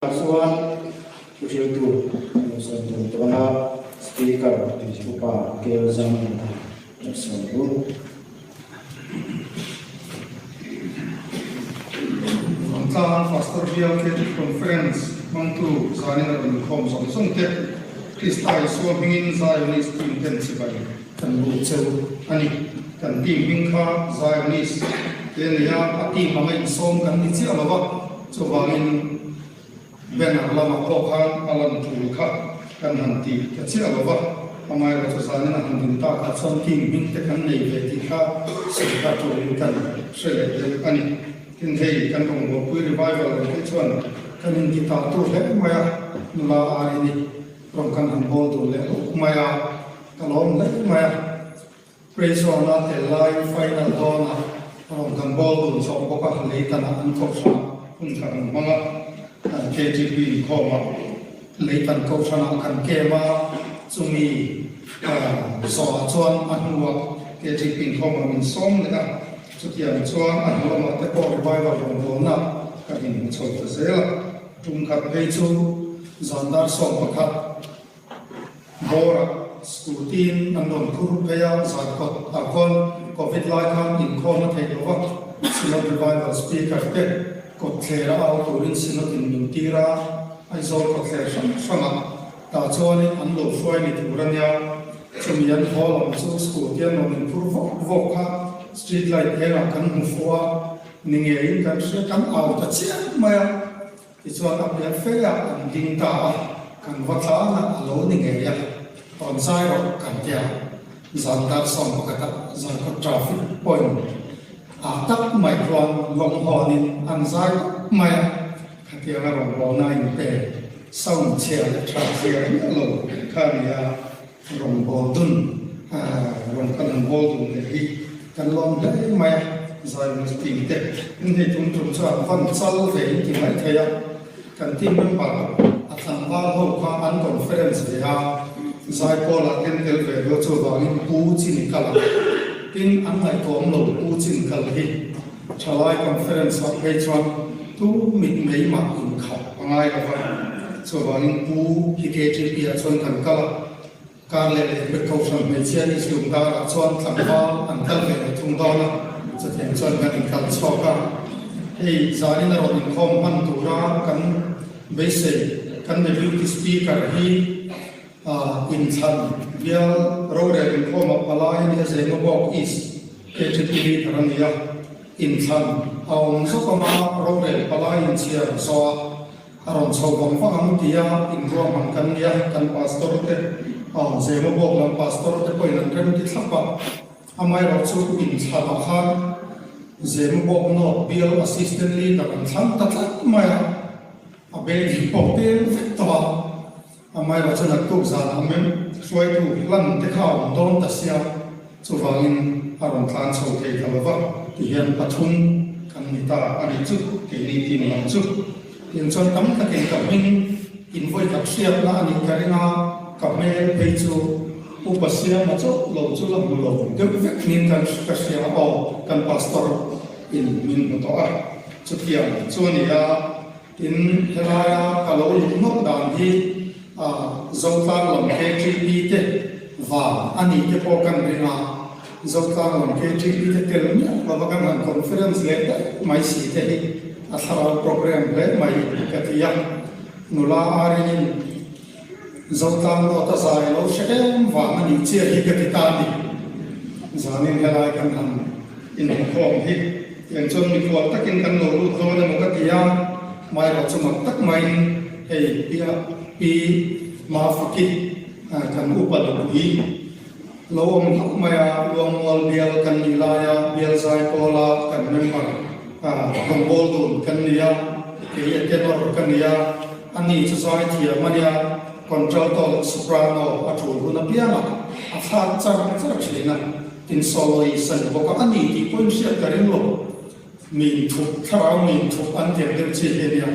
Chuan thuhriltu lo sawi tur tawna Speaker Upa Kelzang a sawi u. Vantlang Pastor Bial Catholic Conference hmangtu zanin a rawn inkhawm zawng zawng te Krista Isua hmingin Zionist team ten chibai kan bu cheu a ni. Kan team hming kha Zionist te a ni a, a team anga insawm kan ni chiah lo va, Chuvangin banner lamah pawh khan a lan tul kha kan han ti ta chiah lo va, amaherawhchu chu zanin a han din takah chuan team hming te kan nei ve tih kha sawi kha tulin kan hre leh deuh a ni. Tin hei kan rawngbawlpui revival ang te chuan kan inti ta tur hle mai a, nula Arini rawn kan han bawl dun leh hlauh mai a, ka lawm hle mai a. Praise-on-a tel laiin final dawnah rawn kan bawl dun chawh bawk a, Leitan-ah an kohhran hun kan han hmang a, KTP inkhawmah Leitan kohhranah kan kem a, chumi zawhah chuan a hnuah KTP inkhawmah min sawm leh a, chutiang chuan a hnu lamah te pawh revival rawngbawlna kan inhmu chho ta zel a, tum khat phei chu zan dar 11 Bawrah scooty-in an rawn phur phei a, zan kawt ah khawn Covid lai khan inkhawm a theih lo va, Synod Revival Speaker te kawtthler a au turin Synod in min tir a, Aizawl kawtthler hrang hrangah tah chuanin an lo hruai ni tur a nia, chumi an haw lam chu scooty an rawn inphur vawk vawk kha street light engah kan hmu fuh a, ni ngeiin kan hria kan au ta chiang mai a. Tichuan a pian fe ah an ding ta a, kan va tlan a, a lo ni ngei a, rawn zai rawh kan ti a, zan dar 11 ah Zarkawt traffic point ah tak mai khuan lawng hawnin an zai tak mai a, khatiang a rawn bawlna in pe sound chhia leh tha zia miah lo kha a ni a, rawn bawl dun rawn kan han bawl dun leh hi kan lawm hle mai a, Zionist team te in hei tum tum chuan van chal ve in ti mai thei a, kan team member a tlangval ho kha an conference ve a, Zaipawl ah ten tel ve deuh chuvangin Pu Chin kal a, tin an ngaihtuahawm lo Pu Chin kal hi thalai conference ah phei chuan tu mit mei mah inkhap a ngai lo va, chuvangin Pu hi KTP ah chuan kan kal a. Kar leh leh pek kohhran hmeichhia ni chhung darah chuan tlangval an kal ve leh thung dawn a, chutiang chuan kan inkal chhuak a. Hei zanin a rawn inkhawm hman tura kan beisei kan Deputy Speaker hi inthlan bial rorel inkhawmah palai a nia Zemabawk East KTP leader a ni a, inthlan a awm zawk anga rorel palai inchhiar zawh a, A rawn chho vang vang ang tia inruahman kan nia, kan pastor te, aw Zemabawk lam pastor te pawhin an rem ti thlap a, amaherawh chu inthlanah khan Zemabawk North Bial Assistant Leader an thlang ta tlat mai a, a beng pawh tel vek tawh a, amaherawh chu naktuk zanah mem hruaitu hlan te kha a awm dawn ta sia, chuvangin a rawn tlan chho thei ta lo va, tihian pathum kan ni ta a nih chu, keini team lam chu. Tin chuan tam takin ka hming in vawi khat hriatna a nih ka ring a, ka hmel phei chu Upa Siama chauh lo chu la hmu lo deuh vek niin kan ka hria a, aw kan pastor in min hmu tawh a, chutiang chu a ni a, tin helaia ka lo luh nawk dan hi Zotlang lam KTP te vang a nih te pawh kan ring a, Zotlang lam KTP te tel miah lova kan han conference leh daih mai si te hi A thlarau program hle mai ka ti a, nula Arin-in Zotlang North a zai lo hre em vang a nih chiah hi ka ti ta a ni. Zanin helai kan han inhmukhawm hi tiang chuan mikhual takin kan lo lut dawn emaw ka ti a, hmairawh chu mak tak maiin hei pi Pi Mafaki kan upa nupui Lo awm hlauh mai a, Luangmual bial kan nih laia bial zai pawla kan member rawn bawl dun kan ni a, kei a tenor ka ni a, ani chu zai thiam a nia, contralto leh soprano a tul hun apiangah a thlak char char thin a, tin soloist a ni bawk a, ani tih pawhin hriat ka ring lo, min thup, thlarau min thup an tiang deuh chi hi a nia.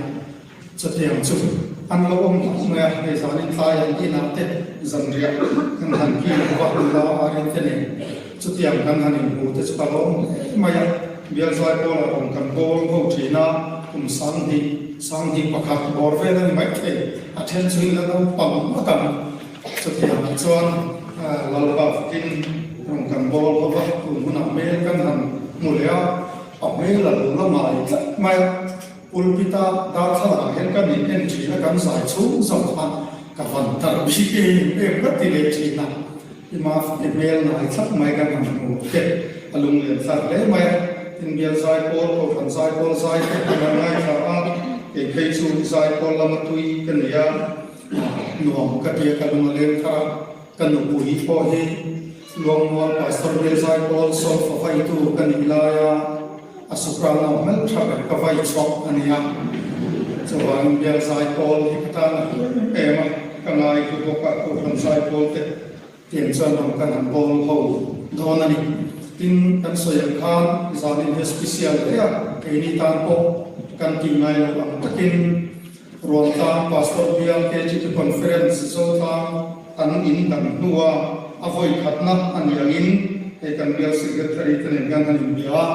Chutiang chu an lo awm hlauh mai a, hei zanin tlai an inah te zanriah kan han kil ho va, nula arin te nen chutiang kan han inhmu te chu ka lawm hle mai a, Bialzai pawlah rawn kan bawl ho thin a, kum 2000. 21 bawr vel a ni maithei, a then chu in la naupang ngawt ang. Chutiangah chuan Lalpa fakin rawn kan bawl ho va, tun hunah hmel kan han hmu leh a, a hmel a lo la ngai tlat mai a. Pulpit-a darthlalakah hian ka nih en thin a, kan zai chhung zawng khan ka van tar bik em em ka ti leh thin a, i mask i hmel ngai tlat mai kan han hmu te a lunglen thlak hle mai a, tin bial zaipawl, kohhran zaipawl zai te kan han ngaithla a, kei phei chu zaipawl lama tui ka ni a, nuam ka ti a, ka lung a leng thar a, ka nupui pawh hi Luangmual Pastor Bial Zaipawl Solfa vaitu ka nih laia a soprano hmeltha ber ka vai chhuak a ni a. Chuvangin Bial Zaipawl hi ka tan a hlu em em a, ka ngai hlu bawk a, Kohhran Zaipawl te tiang chuan rawn kan han bawl ho dawn a ni. Tin, kan sawi ang khan zanin hi a special hle a, keini tan pawh kan tih ngai loh ang takin Ruantlang Pastor Bial KGP Conference Zotlang an in dang hnua a vawi khatna a ni angin hei kan Bial Secretary te nen hian an inbia a,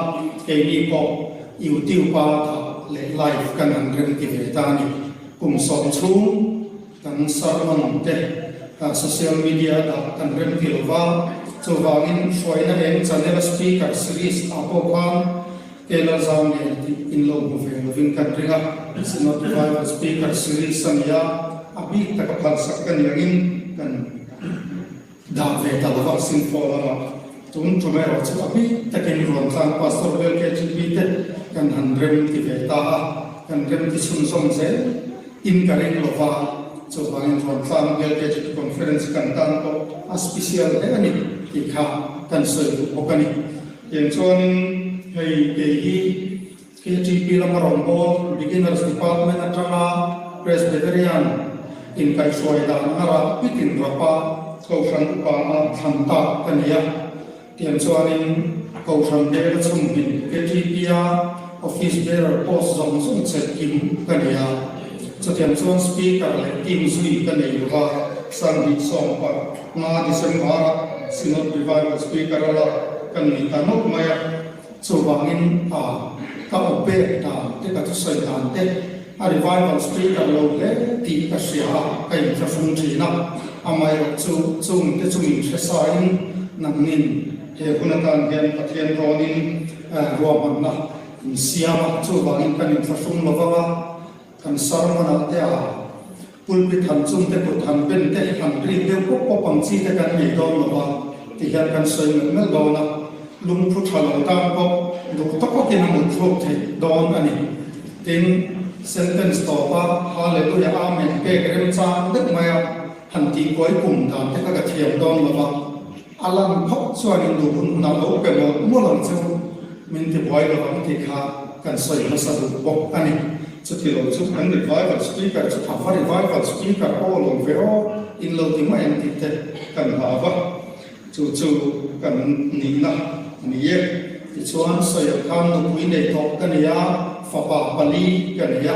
keini pawh YouTube a dah leh live kan han rem ti ve ta a ni. Kum 10 chhung kan sermon te social media a dah kan rem ti lo va, chuvangin hruaina eng channel a speaker series ah pawh khan Taylor zau nen tih in lo hmu ve lovin kan ring a, Synod Revival Speaker Series a ni a, a bik taka phalsak ka ni angin kan dah ve ta lova Sinfo lamah. Tun tum erawh chu a bik takin Ruantlang Pastor Bial KGP te kan han rem ti ve ta a, kan rem ti chhunzawm zel in ka ring lova, chuvangin Ruantlang Bial KGP Conference kan tan pawh a special hle a ni tih kha kan sawi duh bawk a ni. Tiang chuanin hei kei hi KTP lama rawnbawl Beginners Department atanga Presbyterian inkaihhruai dan a rah pitin rapa Kohhran upa a thlan tak ka ni a. Tiang chuanin Kohhran bela chhumhmin KTP a Office Bearer post zawng zawng chelh kim ka ni a. Chutiang chuan Speaker leh team zui ka nei lova 2015 December-ah Synod Revival Speaker a lak kan ni ta nawk mai a, chuvangin a ka aw pek dan te ka thusawi dan te a Revival Speaker lo hle tih ka hria a, ka inthlahrung thin a, amaherawh chu chung te chu min hre sain nangnin he hun atan hian Pathian rawnin ruahmanna in siam a, chuvangin kan inthlahrung lo vang a, kan sermon ah te a. Pulpit han chung te kut han ben te han rik deuh pawp pawp ang chi te kan nei dawn lo va, ti hian kan sawi melh melh dawn a, lungphu tha lo tan pawh duh tawkin a mut thluk theih dawn a ni. Tin, sentence tawpa Hallelujah Amen pek remchang deuh maia han tihkuai kum dan te kha ka thiam dawn lo va, a lan phawt chuan in duh hun hunah lo pe mawlh mawlh ang che u, min ti buai lo ang tih kha kan sawi hmasa duh bawk a ni. Chuti lo chu kan revival speaker chu a va revival speaker aw lo ve aw, in lo ti mai ang tih te kan hlau va, chu chu kan nihna a ni e. Tichuan sawi ang khan nupui nei tawh ka nei a, fapa pali ka nei a,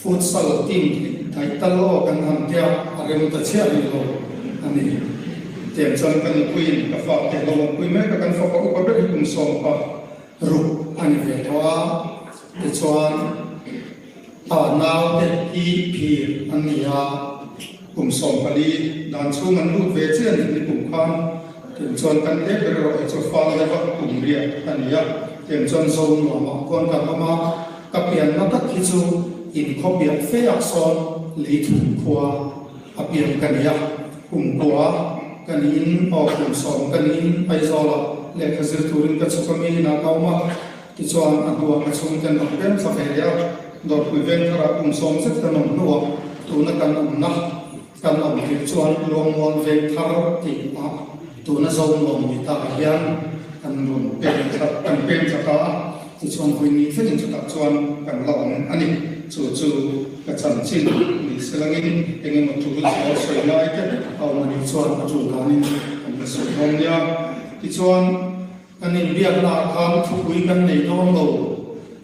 futsal team daih tal aw kan han tia a rem ta chiah rih lo a ni. Tiang chuan ka nupuiin ka fate lo awmpui mek a, kan fapa upa ber hi kum sawmpa ruk a ni ve tawh a, tichuan a naute hi phir an ni a, kum 14 dan chhung an lut ve chiah a ni ni kum khan, tiang chuan kan te ber erawh hi chu fal deuh a kum riat a ni a, tiang chuan zo nuamah khuan kan awm a, ka pianna tak hi chu inkhawpiah fe ah sawn leithum khua a pian ka ni a, kum kua ka niin aw kum 10 ka niin Aizawlah lehkha zir turin ka chhuk a mi inah ka awm a, tichuan a hnuah ka chhungten rawn pem thla ve leh a, Dawrpui Vengtharah kum 10 zet kan awm hnuah tuna kan awmna kan awm tirh chuan Luangmual Vengthar tih ah tuna Zonuam ni ta hian kan rawn pem thla kan pem thla ta a, tichuan vawi ni thlengin chutah chuan kan la awm a ni. Chu chu ka chanchin ni selangin eng emaw tul zual sawi lai te a awm a nih chuan a tul danin kan la sawi dawn nia. Tichuan kan inbiakna ah khan thupui kan nei dawn lo,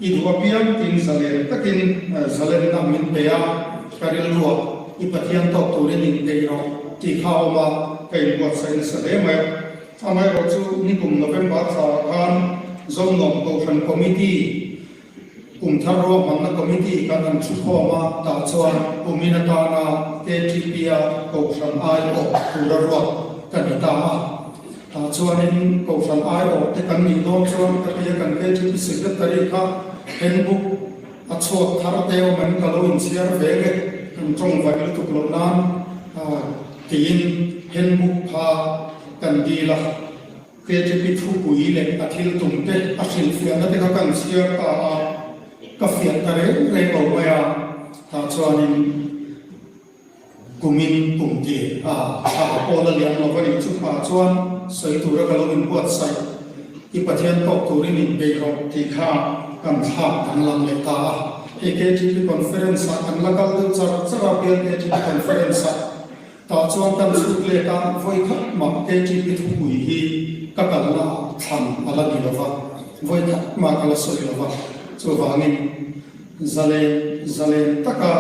i duh apiang tin zalen takin zalenna min pe a, ka rilruah i Pathian tawk turin inpeih rawh tih kha a awm a, ka inbuatsaih nasa hle mai a. Amaherawhchu nikum November thla ah khan Zonuam Kohhran Committee. Kum thar ruahmanna committee kan han thukhawm a, tah chuan kumin atana KTP-a Kohhran aiawh tura ruat ka ni ta a. Tah chuanin Kohhran aiawh te kan nih dawn chuan ka tia kan KTP Secretary kha handbook a chhuak thar te awm in ka lo inchhiar ve nge kan tawng vaih lutuk loh nan tiin handbook kha kan dil a. KTP thupui leh a thil tum te a hrilhfiahna te kha kan chhiar ta a, ka fiah ta reng reng lo mai a, tah chuanin kumin kum tir a thla pawh la liam lo va nih chu hma chuan sawi tura ka lo inbuatsaih i Pathian tawk turin inbeih rawh tih kha kan thlak danglam leh ta a, hei KTP conference ah kan la kal deuh char char a, bial KTP conference ah. Tah chuan kan chhut let a, vawi khat mah KTP thupui hi ka kalna ah thlan a la ni lo va, vawi khat mah ka la sawi lo va, chuvangin zalen zalen taka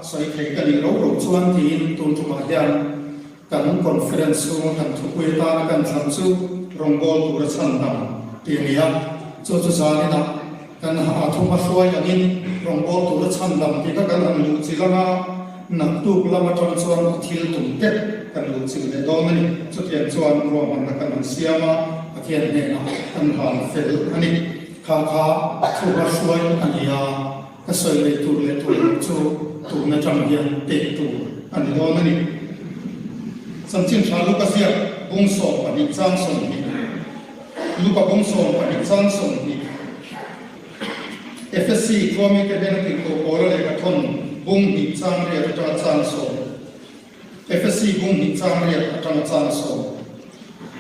sawi thei ka nih ro ro chuan tiin tun tumah hian kan conference chhunga kan thupui atana kan thlan chu rawngbâwl tura chhan dang tih a ni a, chu chu zaninah kan ha thum a hruai angin rawngbâwl tura chhan dang tih kha kan han luh chilh ang a. Naktuk lam atang chuan a thil tum te kan luh chilh leh dawn a ni. Chutiang chuan ruahmanna kan han siam a, Pathian hnenah kan hlan fel a ni. Kha kha thuhma hruai a ni a, ka sawi leh tur leh tur loh chu tun atang hian pek tur a ni dawn a ni. Chanchin tha Luka ziak bung 12 chang 20 Luka bung 12 chang 20. Efesi khuami te hnena tirhkoh Paula lehkha thawn bung hnih chang riat atanga chang sawm Efesi bung hnih chang riat atanga chang sawm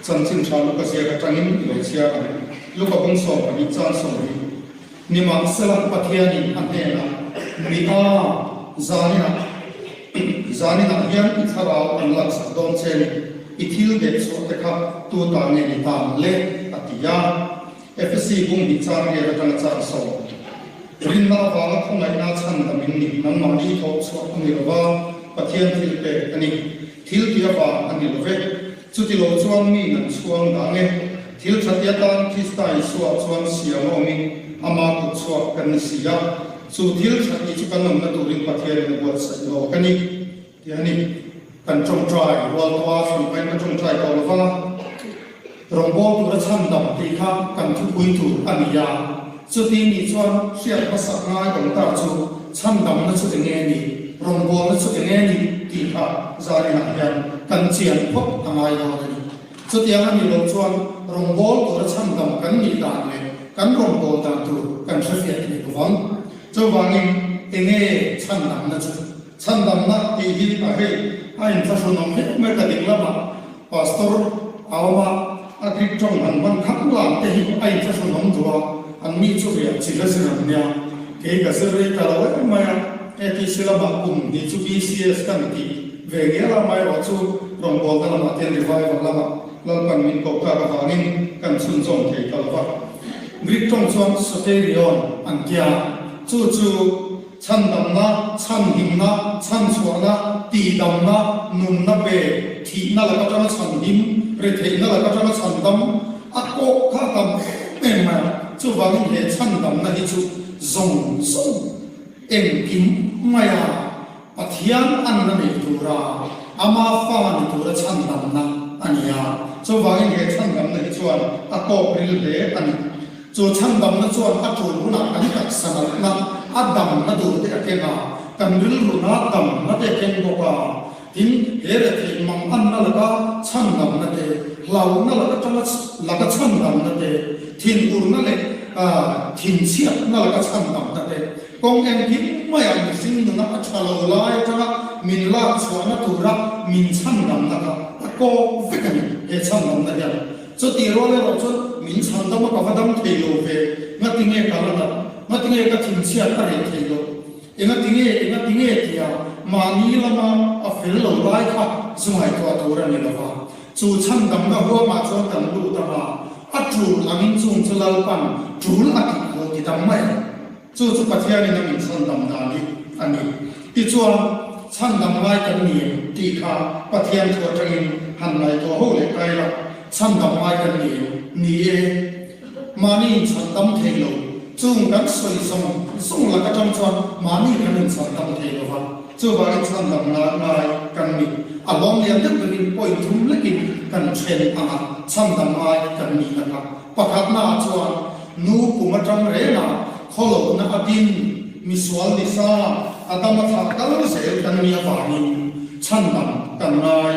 Chanchin tha Luka ziak atangin i lo chhiar ang. Luka bung 12 chang 20 Nimahsela Pathianin a hnenah mi a zaninah zaninah hian i thlarau an laksak dawn che ni, i thil deh chhuah te kha tu ta nge ni ta ang le? a ti a. Efesi bung hnih chang riat atanga chang sawm. Rinna avanga khawngaihna chhan dam in ni, nangmahni thawh chhuah a ni lova, Pathian thil pek a ni. Thil ti avang a ni lo ve. Chuti lo chuan mi nan chhuang dah nge? Thil tha ti atan Krista Isua chuan siam a awmin ama kut chhuak kan ni si a. Chu thil tha ti chu kan awmna turin Pathianin a buatsaih lawk a ni. Ti a ni. Kan tawngtai rual tawh a, hranpain ka tawngtai tawh lo va, rawngbâwl tura chhandam tih kha kan thupui tur a ni a. Chuti nih chuan hriat hmasak ngai awm ta chu chhandamna chu eng nge ni, rawngbâwlna chu eng nge ni tih kha zarinah hian kan chian phawt a ngai dawn a ni. Chutiang a nih loh chuan rawngbâwl tura chhandam kan nih dan leh kan rawngbâwl dan tur kan hrefiah thei lo vang. Chuvangin eng nge chhandamna chu? Chhandamna tih hi a hei a inthlahrunawm hle mai ka ding lamah Pastor a awm a, a Greek tawng han hman khat lang te hi a inthlahrunawm duh a, an mi chu riah chilh a zir an nia, kei ka zir rei ta lo em mai a, ATC lamah kum hnih chu BCS kan tih ve ngial a, amaherawh chu rawngbawlna lamah te revival lamah Lalpan min koh tak avangin kan chhunzawm thei ta lo va. Greek tawng chuan soterion an tia, chu chu. Chhandamna, chhanhimna, chhanchhuahna, tihdamna, nunna pe, thihna lak atanga chhanhim, retheihna lak atanga chhandam, a kawh kha a tam em em mai a. Chuvangin he chhandamna hi chu zawng zawng engkim maia Pathian anna nei tura, ama fa ni tura chhandamna a ni a. Chuvangin he chhandamna hi chuan a kawk ril hle a ni. Chu chhandamna chuan a tul hunah kan taksa natna a damna duh te a keng a, kan rilruna damna te a keng bawk a. Tin, he retheih manganna laka chhandamna te, hlauhna laka tanga laka chhandamna te, thinurna leh thinchhiatna laka chhandamna te, kawng engkim maiah mihring nuna a tha lo lai atanga min lak chhuahna tura min chhandamna kha a kawk vek a ni he chhandamna hian. Chutih rual erawh chuan min chhan dam a ka va dam thei lo ve, ngati nge ka la nat, ngati nge ka thinchhiat a reh thei lo, engati nge, engati nge tia mahni lama a fel lo lai kha zu ngaihtuah tur a ni lo va. Chu chhan damna huamah chuan kan lut ang a, a tul angin chung chu Lalpan tul a tih lo ti dam mai ang. Chu chu Pathianin a min chhandam dan hi a ni. Tichuan, chhandam ngai kan ni em tih kha Pathian thu atangin han ngaihtuah ho leh kai la, chhandam ngai kan ni em? Ni e. Mahni inchhandam thei lo. Chung kan sawi zawng zawng lak atang chuan mahni kan inchhandam thei lo va, chuvangin chhandam ngai ngai kan ni. A lawm lian deuh berin point thum lekin kan then ang a, chhandam ngai kan nih na kha. Pakhatnaah chuan nu kum atang rengah khawlohna a din, misual ni sa, a dam a thlah kal zel kan nih avangin chhandam kan ngai.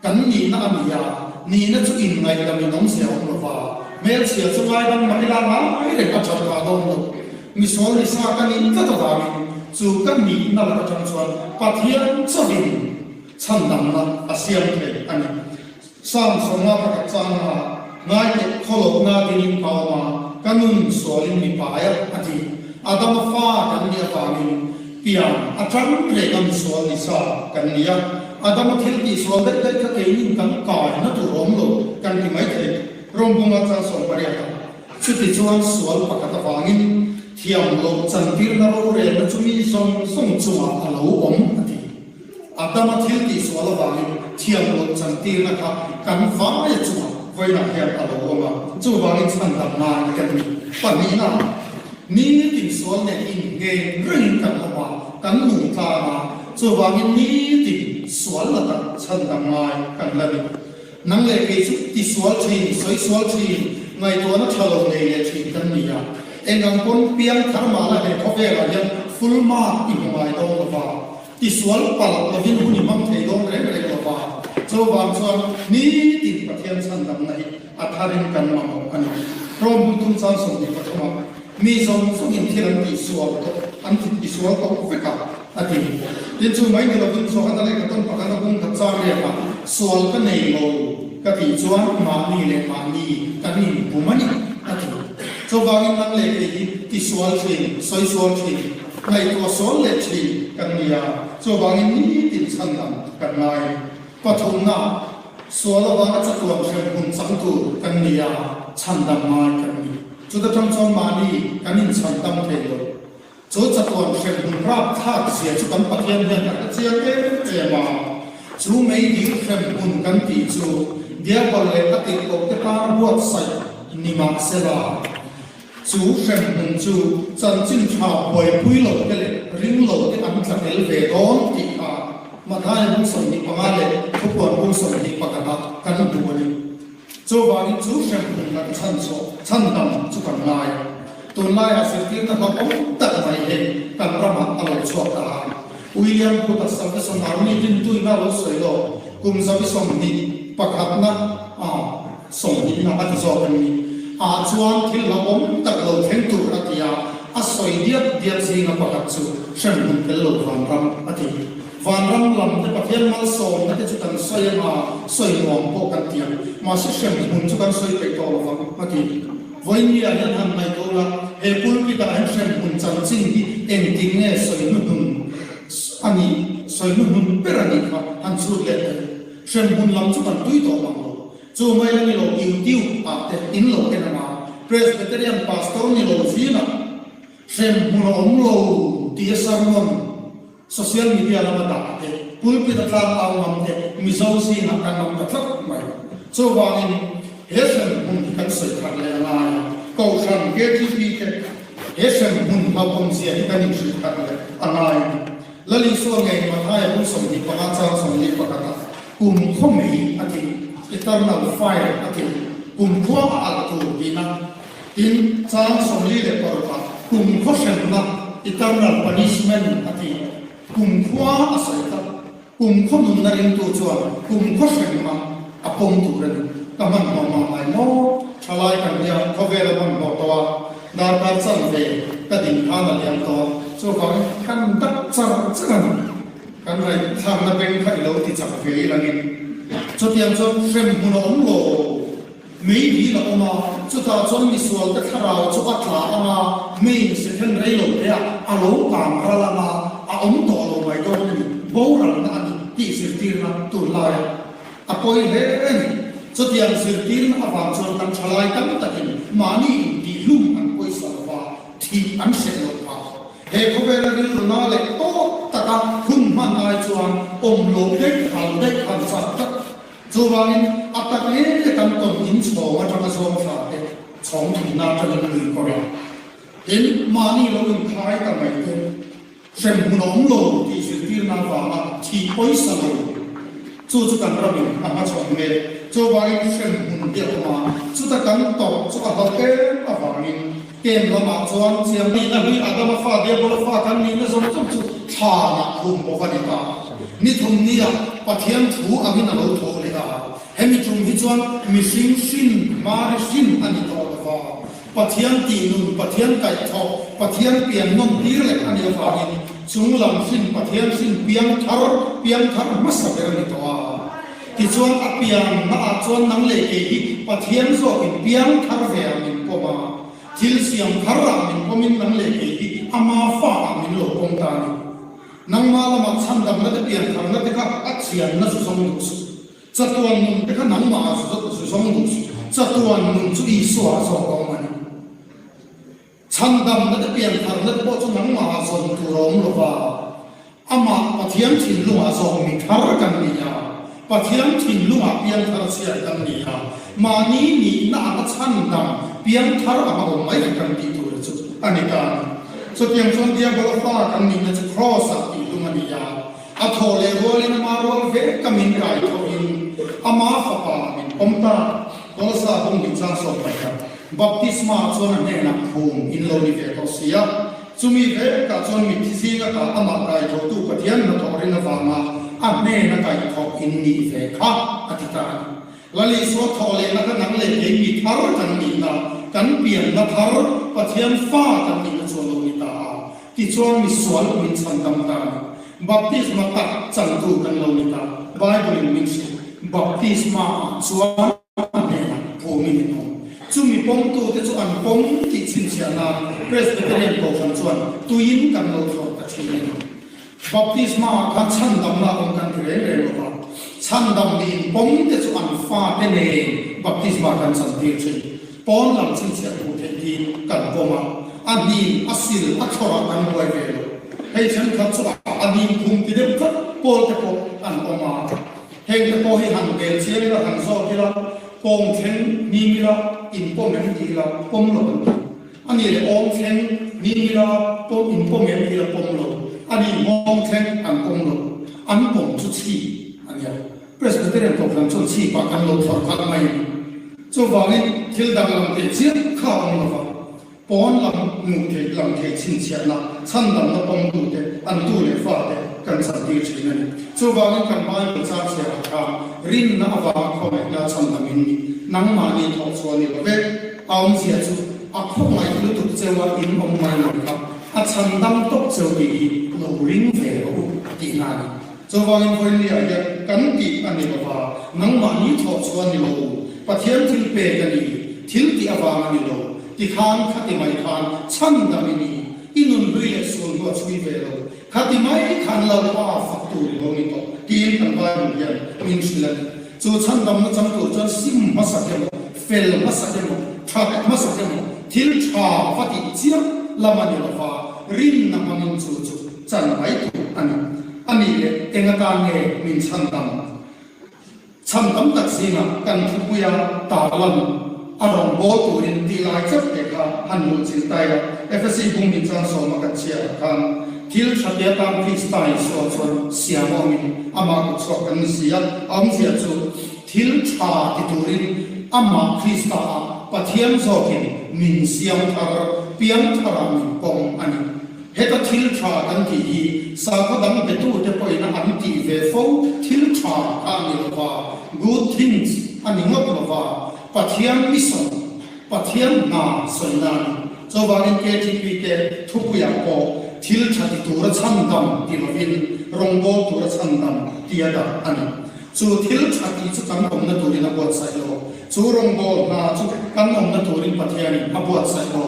Kan nihna a ni a, nihna chu inngaih in awm zia awm lo va, hmelchhia chu ngaidam mah ila ngai reng a that phah dawn lo. Misual ni sa ka nih tlat avangin chu ka nihna lak atang chuan Pathian chauhin chhandamna a siam thei a ni. Psalm sawmnga pakhat changa ngaiteh khawlohna dingin ka awm a, ka nun sualin mi pai a, a ti. Adama fa kan nih avangin pian atang reng a misual ni sa kan ni a. Adama thil tihsual daih daih kha keinin kan kaina tur awm lo kan ti mai thei. Rawngbunga chuan 80 a. Chutichuan sual pakhat avangin thiam loh chantirna rorelna chu mi zawng zawng chungah a lo awm a ti. Adama thil tihsual avangin thiam loh chantirna kha kan vaia chungah vawiinah hian a lo awm a, chuvangin chhandam nan kan ni. Pahnihna, nitin sual nen inngheng rengin kan awm a, kan nung tlang a, chuvangin nitin sual la tak chhandam ngai kan la ni. Nang leh kei chu tisual thin, sawi sual thin, ngaihtuahna tha lo nei leh thin kan ni a. Eng ang pawn piang thar mah la he khawvelah hian full mark i hmu ngai dawn lo va, tisual palh lovin hun i hmang thei dawn reng reng lo va. Chuvang chuan nitin Pathian chhandamna hi a tharin kan mamawh a ni. Rom hun tum chang 23 ah mi zawng zawngin thil an tihsual tawh, an tisual tawh vek a, a ti. Tin, chu mai ni lovin Johana lehkha tawn pakhat a bung khat chang riakah sual ka nei lo ka tih chuan mahni leh mahni kan inbum a ni, a ti. Chuvangin nang leh kei hi tisual thin, sawisual thin, ngaihtuah sual leh thin kan ni a, chuvangin nitin chhandam kan ngai. Pathumna, sual avanga chatuan hremhmun chang tur kan ni a, chhandam ngai kan ni. Chuta tang chuan mahni kan inchhandam thei lo. Chu chatuan hremhmun rapthlak zia chu kan Pathian hian a hre chiang em em a. Chu meidil hremhmun kan tih chu Diabol leh a tirhkoh te tan buatsaih ni mah sela, chu hremhmun chu chanchin tha buaipui lo te leh ring lo te an tla tel ve dawn tih kha Mathaia bung 25 leh Thupuan bung 21 ah kan hmu a ni. Chuvangin chu hremhmun kan chhan chhuah chhan dam chu kan ngai. Tunlaiah zirtirna hlauhawm tak mai hi kan ramah a lo chhuak ta a. William Booth-a Salvation Army dintuina lo sawi lawk kum zabi 21 na a 20 na a ti zawk an ni. Ah chuan thil hlauhawm tak lo thleng tur a ti a, a sawi diat diat zinga pakhat chu hremhmun tel lo vanram a ti. Vanram lam te Pathian malsawmna te chu kan sawi anga sawi nuam pawh kan ti ang. Mahse hremhmun chu kan sawi peih tawh lovang a ti. Vawinia hian han ngaihtuah ula, he pulpit ah hian hremhmun chanchin hi engtin nge sawi hnuhnun a nih, sawi hnuhnun ber a nih kha han chhut leh thei. Hremhmun lam chu kan tui tawh mang lo. Chu mai la ni lo YouTube ah te in lo en anga Presbyterian Pastor ni lo zingah hremhmun a awm lo tia sermon Social media lama dah te, pulpit a tlang au ngam te Mizo zingah kan awm ta tlat mai. Chuvangin he hremhmun hi kan sawi thar leh a ngai a, Kohhran KTP te he hremhmun hlauhawmzia hi kan inhrilh thar leh a ngai a ni. Lal Isua ngei Mathaia bung 25 chang 41 ah kum khaw mei a ti, eternal fire a ti, kum khua a alh tur tihna. Tin, chang 46 ah kum khaw hremna, eternal punishment, a ti. Kum khua a sawi tlat. Kum khaw nunna ringtu chuan kum khaw hremna a pawm tur a ni. Ka hmanhmawh mah ngai maw? Thalai kan nia, khawvel a hmanhmawh tawh a, darkar chan ve ka din khan a liam tawh a, chuvangin kan dak char char a ni. Kan ngaihthlakna beng kha i lo ti chak ve ilangin chutiang chuan hremhmun a awm lo. Mei dil a awm a, chutah chuan misualte thlarau chu a tla ang a, meiin second rei lo te ah a lo kang ral ang a, a awm tawh lo mai dawn a ni, boralna a ni tih zirtirna tunlaia a pawi hle a ni. Chutiang zirtirna avang chuan kan thalai tam takin mahni intihlum an pawisa lo va, thih an hreh loh phah. He khawvela rilru na leh tawk taka hun hman ai chuan awm loh daih hal daih han chak tlat. Chuvangin, a tak nge kan tawn in chhawng atanga zawng thla te, chhawng thumna atangin lui kawr a. Tin, mahni lo inkhai ta mai te, hremhmun a awm lo tih zirtirna avanga thih pawisa lo chu chu kan ramin a hmachhawn mek. Chuvangin hremhmun hi a awm a, chuta kan tawrh chu a hlauh em avangin kem lamah chuan chiang nihna hlui Adama fa Diabola fa kan nihna zawng zawng chu thlanah khum bawk a ni ta. Ni thum nia Pathian thu angin a lo tho leh a, hemi tum hi chuan mihring hrin Mari hrin a ni tawh lo va. Pathian tihnun, Pathian kaihthawh, Pathian pian nawn tir leh a nih avangin chung lam hrin Pathian hrin piang thar, piang thar hmasa ber a ni tawh a. Tichuan a pian naah chuan nang leh kei hi Pathian zawkin piang thar ve ah min pawm a, thil siam thar ah min pawmin nang leh kei hi ama fa ah min lo pawm ta a ni. Nangmah lamah chhandamna te pian tharna te kha a thianna zu zawng duh suh. Chatuan nun te kha nangmah zu zawng duh suh. Chatuan nun chu Isua zawk a awm a ni. Chhandamna te piantharna te pawh chu nangmah zawn tur a awm lo va, amah Pathian thinlungah zawk mi thar kan ni a, Pathian thinlungah pianthar chhiar kan ni a, mahni nihna anga chhandam pianthar anga awm mai kha kan tih tur chu a ni ta a ni. Chutiang chuan Diabola fa kan nihna chu Kraws-ah tihhlum a ni a. A thawh leh rualin ama rual ve ka min kai thawhin ama fapa min pawm ta. Kolosa bung hnih chang sawm pakhat Baptisma chuan a hnenah phum in lo ni ve tawh si a, chumi vekah chuan mitthi zinga kah amah kai thawhtu Pathian hnathawh rin avanga a hnena kaihthawh in nih ve kha a ti ta a ni. Lal Isua thawh lehna kha nang leh kei mi thar kan nihna, kan pianna thar, Pathian fa kan nihna chu a lo ni ta a. Tichuan misual min chhandam ta a ni. Baptisma tak changtu kan lo ni ta. Bible in min hrilh, Baptisma ah chuan a hnenah phumin in awm. Chumi pawmtute chu an pawm tih chhinchhiah nan Presbyterian Kohhran chuan tuiin kan lo thlawr ta thin a ni. Baptisma ah khan chhandamna a awm kan ti reng reng lo va, chhandam nih in pawm te chu an fate nen baptisma kan chantir thin. Pawn lam chhinchhiah hmuh theih hi kan pawm a, a hnim, a sil, a thlawrah kan buai ve lo. Hei thenkhat chu a hnim phum ti deuh tlat pawl te pawh an awm a. Heng te pawh hi han bel chiang ila, han zawt ila, pawng thleng hnim ila, in pawm em ti ila, pawm lo an ti. A nih leh awm thleng hnim ila, pawm in pawm em ti ila, pawm lo. A nih nghawng thleng an pawm lo. An pawm chu chhi a nia. Presbyterian Kohhran chuan chhipah kan lo thlawr khalh mai a ni. Chuvangin thil danglam teh chiah kha a awm lova, pawn lam hmuh theih lam theih chhinchhiahna, chhandamna pawmtute, an tu leh fate kan chantir thin a ni. Chuvangin kan Bible char chhiarah khan rinna avanga khawngaihna chhandamin ni nangmahni thawh chhuah ni lo vek. A awmzia chu a khawngaih lutuk cheu a in awm mai lo kha a chhandam tawp cheu tih hi lo ring ve rawh u tihna a ni. Chuvangin vawiinliah hian kan tih a ni lova, nangmahni thawh chu a ni lo, Pathian thil pek a ni, thil tih avang a ni lo, tikhan khati mai khan chhandam i ni, i nun hlui leh sul hnu a chhui ve lo, khati mai khan Lalpa fak tur i lo ni tawh, tiin kan Bible hian min hrilh a ni. Chu chhandamna chang tur chuan sim hmasak emaw, fel hmasak emaw, that hmasak emaw, thil tha va tih chiah lam a ni lova, rinna hmangin chu chu chan mai tur a ni. A nih leh eng atan nge min chhan tam? Chhan tam tak zingah kan thupuia tarlan a rawn bawl turin tih lai chauh te kha han luh chilh ta ila. Efesi bung min chang sawma kan chhiarah khan thil tha te atan Krista Isua chuan siam awmin amah kut chhuak kan ni si a. A awmzia chu thil tha ti turin amah Krista ah Pathian zawkin min siam thar, piang tharah min pawm a ni. Heta thil tha kan tih hi sakhaw dang betute pawhin an tih ve fo thil tha kha a ni lova, good things a ni ngawt lova, Pathian mission, Pathian hna sawina a ni. Chuvangin KTP te thupuiah pawh thil tha ti tura chhandam ti lovin rawngbawl tura chhandam tia dah a ni. Chu thil tha tih chu kan awmna turin a buatsaih lo. Chu rawngbawl hna chu kan awmna turin Pathianin a buatsaih lo.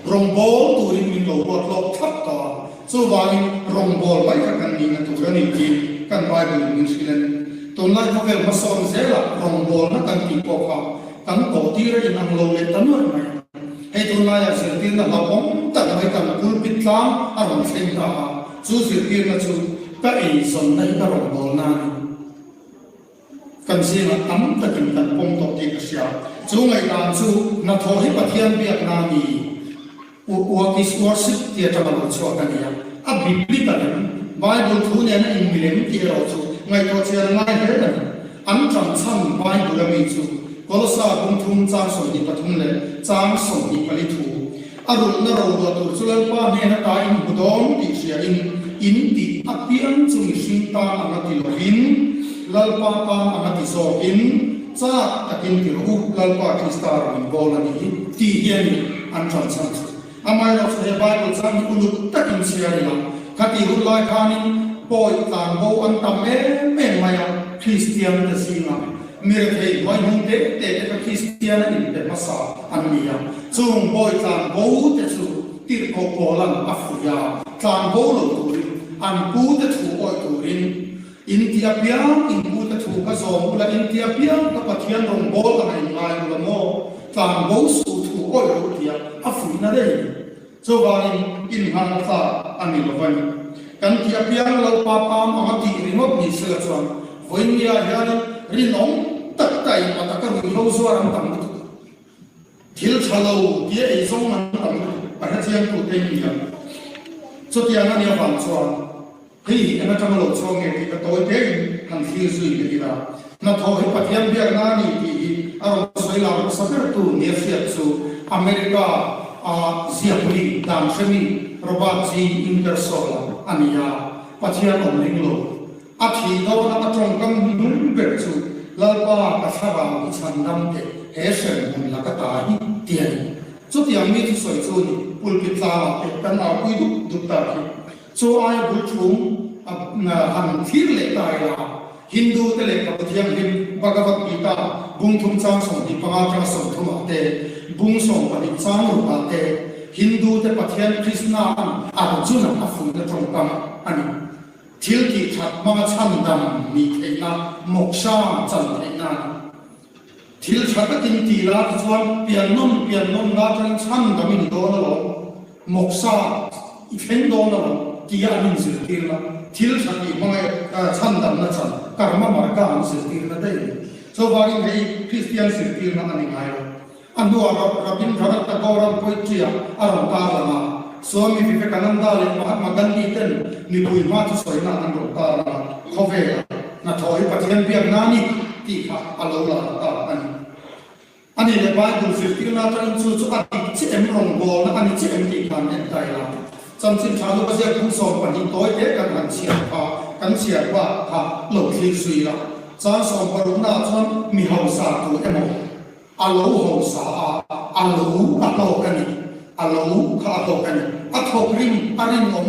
Rawngbawl turin min lo ruat lawk thlap tawh a, chuvangin rawngbawl mai kha kan nihna tur a ni tiin kan Bible-in min hrilh a ni. Tunlai khawvel hmasawn zelah rawngbawlna kan tih pawh kha kan tawhtir a inang lo leh ta nuaih mai. Hei tunlaiah zirtirna hlauhawm tak mai kan pulpit tlang a rawn thleng ta a, chu zirtirna chu ka eizawnna hi ka rawngbawlna a ni. Kan zingah tam takin kan pawm tawh tih ka hria. Chu ngaihdan chu hnathawh hi Pathian biakna a ni. Work is worship tih atanga lo chhuak a ni a, a biblical em? Bible thu nena inmilem tih erawh chu ngaihtuah chian a ngai hle a ni. An ṭanchhan Bible a mi chu Kolosa bung thum chang 23 leh chang 24 thu, A rulhna roruah tur chu Lalpa hnen ata in hmu dawn tih hriain in tih apiang chu mihring tan anga ti lovin Lalpa tan anga ti zawkin chak takin ti rawh u, Lalpa Krista rawn inbawl a ni hi tih hi a ni an ṭanchhan chu. Amaherawhchu he Bible chang hi uluk takin chhiar ila, khatih hun lai khanin pawi tlanbo an tam em em mai a, Kristian te zingah mi rethei hnuai hnung teh teh te kha Kristian a inpe hmasa an ni a, chung pawi tlanbo te chu tirhkoh Paulan a fuih a, tlanbo lo turin, an pu te thu awih turin, In ti apiang in pu te thu kha zawm ula, in ti apiang ka Pathian rawngbâwl anga in ngai ula maw? Tlanbo suh thu awih loh tia a fuihna reng a ni. Chuvangin innghalna tlak a ni lo va ni. Kan ti apiang Lalpa pam anga tih ringawt ni sela chuan vawiinniah hianin rinawm tak taih a taka ruihhlo zuar an tam lutuk. Thil tha lo tia eizawng an tam lutuk a hrechiangtute in ni ang. Chutiang a nih avang chuan Hei hi eng atanga lo chhuak nge tih ka tawi tein han thlir zui leh ila. Hnathawh hi Pathian biakna a ni tih hi a rawn sawi lar hmasa bertu nia hriat chu America a ziakmi dan hremi Robert G. Ingersoll-a a ni a, Pathian awm ring lo. A thih dawna a tawngkam hnung ber chu Lalpa ka thlarau hi chhan dam teh he hremhmun la ka ta hi ti a ni. Chutiang mi thusawi chu ni pulpit tlangah te kan aupui dup dup ta khi. Chu aia bul chhung a han thlir leh ta ila, Hindu te lehkhabu thianghlim Bhagavad Gita bung thum chang 25 atanga 30 ah te, bung 12 chang ruk ah te, Hindu te Pathian Krishna an Arjuna a fuihna tawngkam a ni. Thil tih that hmanga chhandam nih theihna, moksha chan theihna a ni. Thil tha takin ti la tichuan piannawn piannawn la atangin chhandam i ni dawn alawm, mawksa i thleng dawn alawm tia an inzirtirna, thil tha tih hmanga chhandamna chan, karma marga an zirtirna daih a ni. Chuvangin hei Kristian zirtirna a ni ngai lo. A hnuah Rabindranath Tagore-a'n poetry-ah a rawn tarlang a, Swami Vivekananda leh Mahatma Gandhi ten mipui hma thusawina an rawn tarlang a, khawvela hnathawh hi Pathian biakna a ni tih kha a lo lar ta a ni. A nih leh Bible zirtirna atangin chu chu a dik chiah em, rawngbawlna a ni chiah em tih kha an en ta ila. Chanchin tha luka ziak phung 12 tawi te kan han chhiar kha kan chhiar bak kha lo thlir zui la. Chang sawmparuknaah chuan mi hausa tu emaw A lo hausa a, a lo a hlawk a ni. A lo kha a hlawk a ni. A thawk rim a rinawm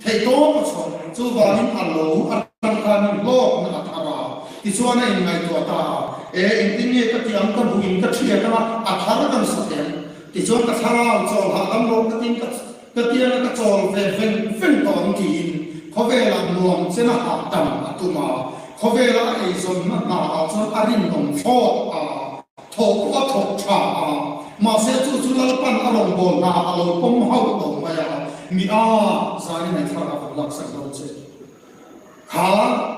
theih tawp a chhuah. Chuvangin a lo atang khan hlawkna a thar a. Tichuan a inngaihtuah ta a, E, engtin nge ka tih ang, ka buhin ka thiat ang a, a thar kan sa thei ang. Tichuan ka thlarau chawl hahdam rawh ka tin ka ka tiang a ka chawl ve veng veng tawh ang tiin khawvelah nuam chena hahdam a tum a. Khawvela a eizawnna hna ah chuan a rinawm thlawt a, thawh pawh a thawk tha a, mahse chu chu Lalpan a rawngbâwl hna a lo pawm hauh lo mai a, mi a zanin ei thlarau an laksak dawn che. Kha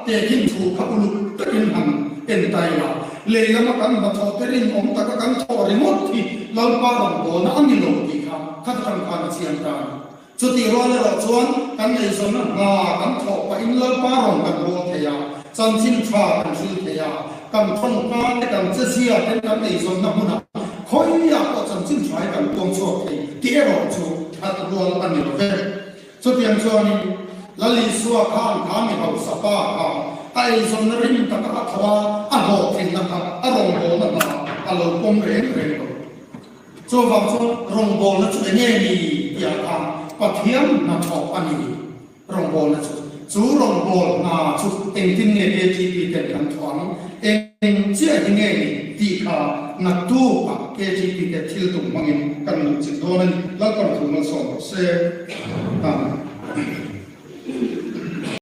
tehkhin thu kha uluk takin han en ta ila, lei lama kan hnathawh te rinawm taka kan thawh ringawt hi Lalpa rawngbâwlna a ni lo tih kha khat atang khan a chiang ta a ni. Chutih rual erawh chuan kan eizawnna hna kan thawh pahin Lalpa rawn kan bawl thei a, chanchin tha kan hril thei a, kan tawngka te kan chezia ten kan eizawnna hmunah khawiah pawh chanchin tha hi kan puang chhuak thei tih erawh chu that rual a ni lo ve. Chutiang chuanin Lal Isua khan kha mi hausa pa kha a eizawnna rim taka a tho a, a hlawhtlinna kha a rawngbawlna hna a lo pawm reng reng lo. Chuvang chuan rawngbawlna chu enge ni tih ah khan Pathian hnathawk a ni rawngbawlna chu. Chu rawngbâwl hna chu engtin nge KTP ten kan thawh ang, eng chiah hi nge ni tih kha naktuk ah KTP te thil tum hmangin kan luh chilh dawn a ni. Lalpan thu malsawm rawh se. Amen.